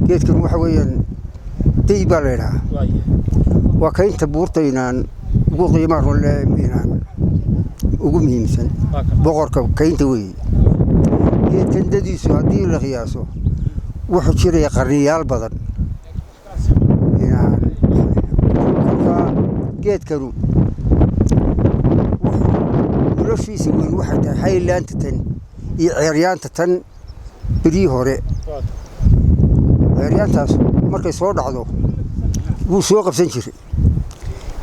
Geedkan waxa weeyaan day baa la yidhahaa. Waa kaynta buurta inaan ugu qiimaha rolle, inaan ugu muhiimsan, boqorka kaynta weeye. Geedkan dadiisu haddii la qiyaaso wuxuu jiraya qarniyaal badan. Inaan kolkaa geedkanu wuxuu noloshiisa weyn waxay tahay haylaanta tan iyo ceeryaanta tan. Beryii hore ceeryaantaas markay soo dhacdo wuu soo qabsan jiray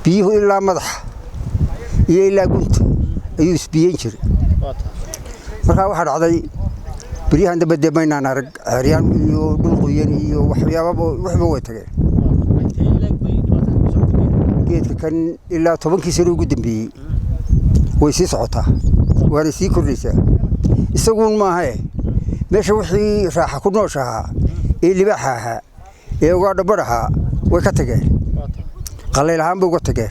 biyuhu, ilaa madaxa iyo ilaa gunta ayuu isbiyeyn jiray. Markaa waxaa dhacday beryahan dambe dee maynaan arag ceeryaan iyo dhul qoyan iyo waxyaababa, waxba way tageen. Geedka kan ilaa 10kii sano ugu dambeeyey way sii socotaa, waana sii kordhaysaa. Isaguun maahae, meesha wixii raaxa ku noosha ahaa ee libaaxa ahaa ee ugaadhabadh ahaa way ka tageen, qallayl ahaan bay uga tageen,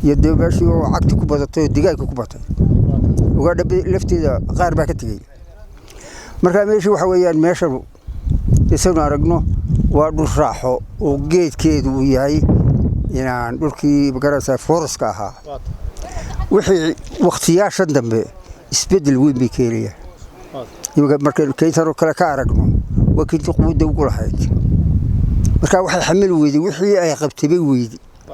iyo dee meeshii oo cagti ku badatay oo degaanka ku batay. Ugaadha lafteeda qaar baa ka tegey. Marka meeshii waxa weeyaan, meeshanu isagnu aragno waa dhul raaxo oo geedkeedu uu yahay inaan dhulkii magaranaysaa foreska ahaa. Wixii wakhtiyaashan dambe isbeddel weyn bay keenayaan. Iminka markaynu kayntanoo kale ka aragno, waa kayntii quwadda ugu lahayd. Marka waxay xamili weyday wixii ay qabtay bay weyday.